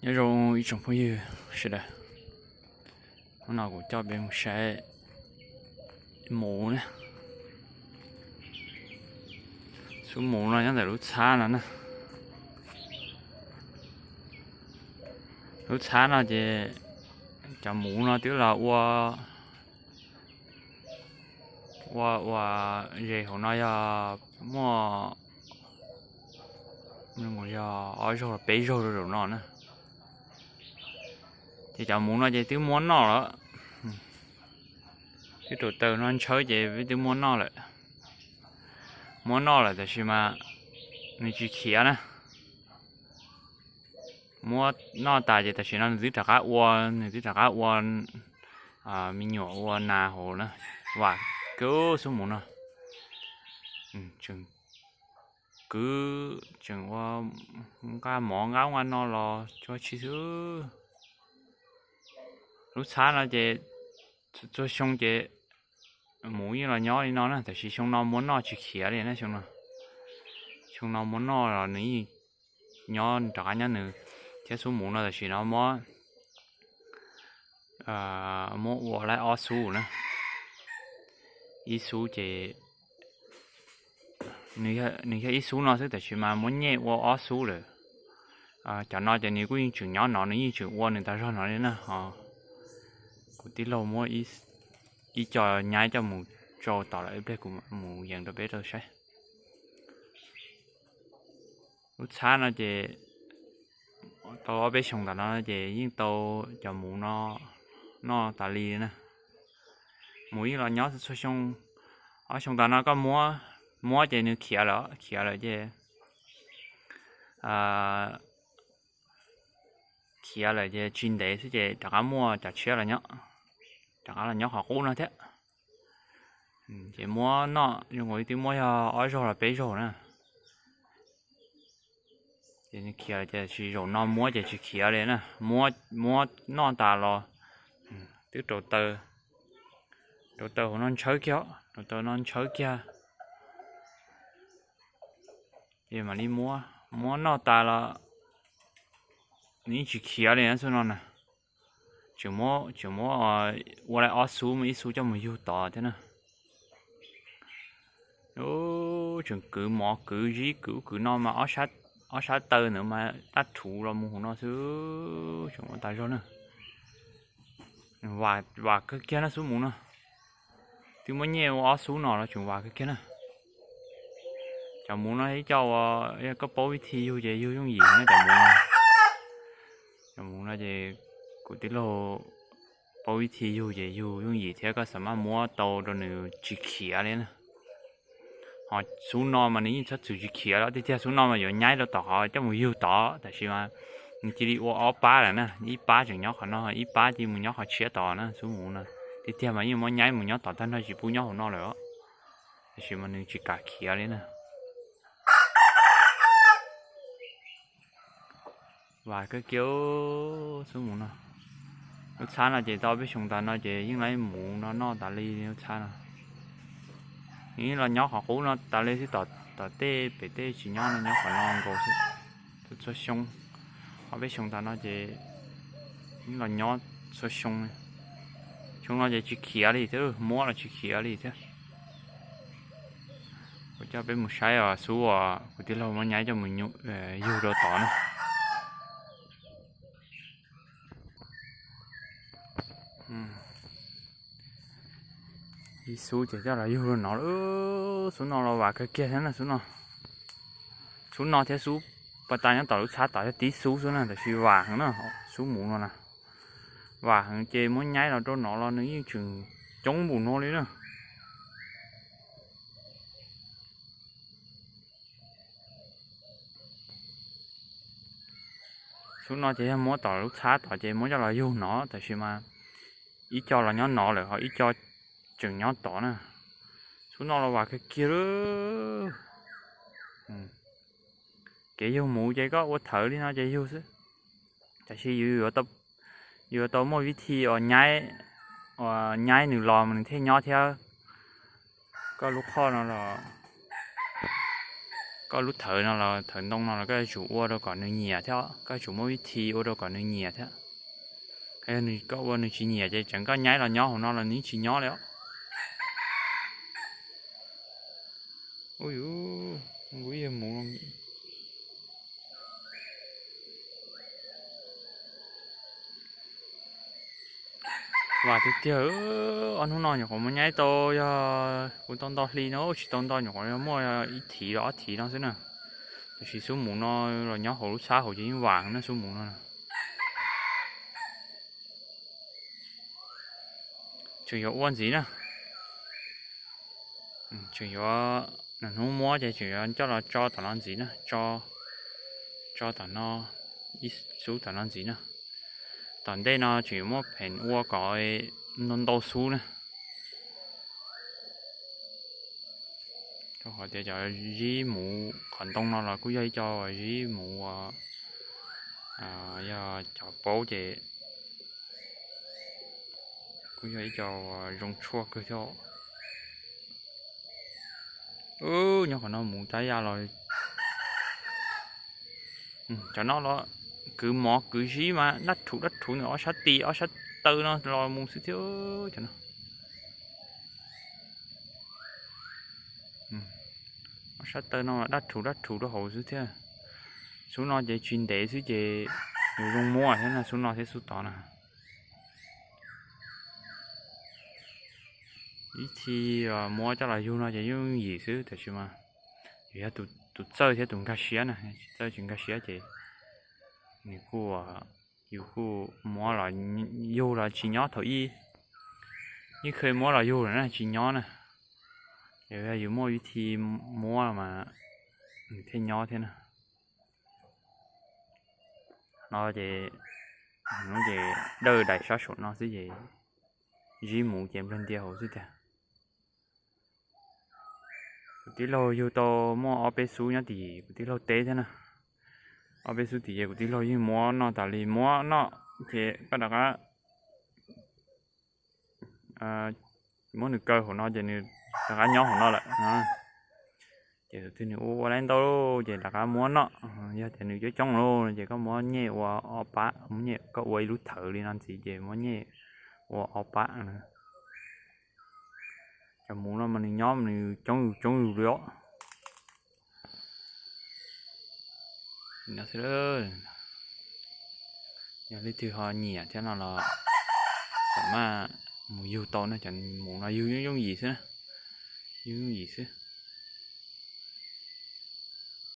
Nyob zoo ib tsoom phooj ywg sawv daws, hnub no kuv coj peb mus saib muv na. Xub muv no nyob ntawm lub txhab no na. Lub txhab no ces cov muv no twb los ua, ua, ua zes hauv no yog muaj, yog ob zaug los peb zaug rau zaum no na. Ces cov muv no ces twb muab noj lawm. Twb rau taw no ntshawb ces peb twb muab noj lawm. Muab noj lawm tab sis mas nws tsis khiav na. Muab noj tas ces tam sim no nws twb rov qab ua, nws twb rov qab ua me nyuam ua nas hauv na. Vam kawg xub muv no. Tseem kwv, tseem ua nqa mov nqa ub nqa no los tsuag tsi xwb. Lub txhab no ces txhua xyoo ces muv yeej los nyob li no na, tab sis xyoo no muab noj tsis khiav li na. Xyoo no, xyoo no muab noj los nws yeej nyob rov qab nyob nws. Thiab xub muv no tam sim no muab, muab ua laib ob xub na. Ib xub ces nws yog ib xub no xwb tab sis mas muab nyej ua ob xub lawm. Cov no ces nws kuj yeej tseem nyob no, nws yeej tseem ua nws tas zog no li na. Ho kuv tij laug muab ib co nyaib coj mus tsau tom lawm, ib pliag kuv mus yees rau peb rau saib. Lub txhab no ces tau ob peb xyoos tas no ces yeej tau cov muv no noj tas li na. Muv yeej los nyob txhua xyoo. Ob xyoo tas no koj muab, muab ces nws khiav lawm, khiav lawm ces khiav lawm ces tsis ntev xwb ces rov qab muaj cov tshiab los nyob, rov qab los nyob qhov qub no thiab. Ces muab noj zoo nkaus li twb muab yog ob zaug los peb zaug na. Ces nws khiav ces tsis, zaum no muab ces tsis khiav li na. Muab noj tas los twb rau taw, rau taw hauv no ntshawb kiag, rau taw no ntshawb kiag. Ces mam li muab, muab noj tas los nws yeej tsis khiav li na xub no na. Tseem muab, tseem muab ua laib ob xub, muab ib xub coj mus yug tod thiab na. Tseem kwv mov kwv zib kwv ub kwv no mas ob sab taw ntawd mas dab rhuv los mus hauv no xwb, tseem ua tas zog na. Vam kawg kiag na xub muv no. Twb muab nyej ua ob xub no los tseem vam kawg kiag na. Cov muv no ib co uas yog koj paub vib thi yug ces yug yooj yim na cov muv no. Cov muv no ces kuv tij laug paub vib thi yug ces yug yooj yim thiab koj xam maj muab tau rau nws tsis khiav li na. Ho xub no mas nws yeej txhob txwm tsis khiav los tiag tiag. Xub no mas yuav nyaib rau tom qhov coj mus yug tod, tab sis mas nws cia li ua ob pab lawm na, ib pab tseem nyob qhov no, ib pab cia li mus nyob qhov tshiab tod na. Xub muv no tiag tiag mas yeej muab nyaib mus nyob tom tag nrho tsis pub nyob hauv no lawm os, tab sis mas nws tsis kam khiav li na. Vam kawg kiag xub muv no. Lub txhab no ces tau peb xyoo tas no ces yeej laib muv no noj tas li lub txhab no. Nws yeej los nyob qhov qub no tas li xwb, tom tej pem tej tsis nyob no, nyob qhov no nkaus xwb. Txhua xyoo, ob peb xyoo tas no ces yeej los nyob txhua xyoo. Xyoo no ces tsis khiav li thiab, muab los tsis khiav li thiab. Kuv coj peb mus saib os, xub uas kuv tij laug muab nyaib coj mus yug rau tod na. Ib xub ces coj los yug rau no lawm. Xub no los vam kawg kiag thiab na, xub no. Xub no thiab xub pas tas nyob tom lub txhab tod yog tib xub xwb na, tab sis vam heev na, xub muv no na. Vam heev ces muab nyaib los rau no los nws yeej tseem coob npaum no li na. Xub no ces yog muab tom lub txhab tod ces muab coj los yug no, tab sis mas ib co los nyob no lawm ho ib co tseem nyob tod na. Xub no los vam kawg kiag lawm. Kev yug muv ces koj ua thawv li no ces yug xwb, tab sis yus yuav tau muaj vib thi uas nyaib nws los mas nws thiaj nyob thiab. Koj lub qhoj no los Koj lub thawv no los thawv ntoo no los koj yuav tsum ua rau kom nws nyiam thiab, koj yuav tsum muaj vib thi ua rau kom nws nyiam thiab. Yog koj ua nws tsis nyiam ces tseem koj nyaib los nyob hauv no los nws tsis nyob li os. Ui, kuv ib yawg mus Vam tiag tiag, ob hnub no nyuam qhuav mus nyaib tau, yog kuv tau nto hli no tsis tau nto, nyuam qhuav yog muaj ib thiv los ob thiv no xwb na. Tab sis xub mus no los nyob hauv lub txhab hauv ces yeej vam na xub mus no. Tseem yuav ua ntxiv na. Tseem yuav, hnub muab ces tseem yuav coj los tso tom no ntxiv na, tso tom no, ib xub tom no ntxiv na. Tom ntej no tseem yuav muab pheem ua kom ntau ntau xub na. Rau qhov tias cov zib muv qhov ntoo no los kuj yog ib co zib muv uas yog cov paub ces kuj yog ib co zoo tshuaj kawg thiab. Nyob qhov no mus tab ya los, cov no los kwv mov kwv zib mas dab rhuv dab rhuv ntawm ob sab tis ob sab taw no los mus xwb thiab cov no. Ob sab taw no mas dab rhuv dab rhuv rau hauv xwb thiab. Xub no ces tsis ntev xwb ces nws zoo muab thiab na, xub no thiab xub tod na. Ib txhij muab coj los yug no ces yooj yim xwb, tab sis mas yog tus txawj thiab tus nkag siab na, tsis txawj tsis nkag siab ces nws kuj, yus kuj muab los yug los tsis nyob thaum ib, yeej kheev muab los yug lawm na tsis nyob na. Ces yog yus muaj vib thi muab mas nws thiaj nyob thiab na. No ces, no ces dawj daim sab saum no xwb ces zib muv ces nplawg ntia hauv xwb tiag. Kuv tij laug yug tau muaj ob peb xub nyob tim kuv tij laug teb thiab na. Ob peb xub tim ces kuv tij laug yeej muab noj tas li, muab noj ces koj rov qab muab nws kaw hauv no ces nws rov qab nyob hauv no lawm. Ces tus twg nws ua ua laib ntau ces rov qab muab noj. Yog tias nws coob coob lawm ces koj muab nyej ua ob pab, muab nyej koj ua ib lub thawv li no ntxiv ces muab nyej ua ob pab. Cov muv no mas nws nyob nws coob yus coob yus li os. Yog leej twg ho nyiam thiab no los xam maj mus yug tau na, cov muv no yug yooj yooj yim xwb na, yug yooj yim xwb.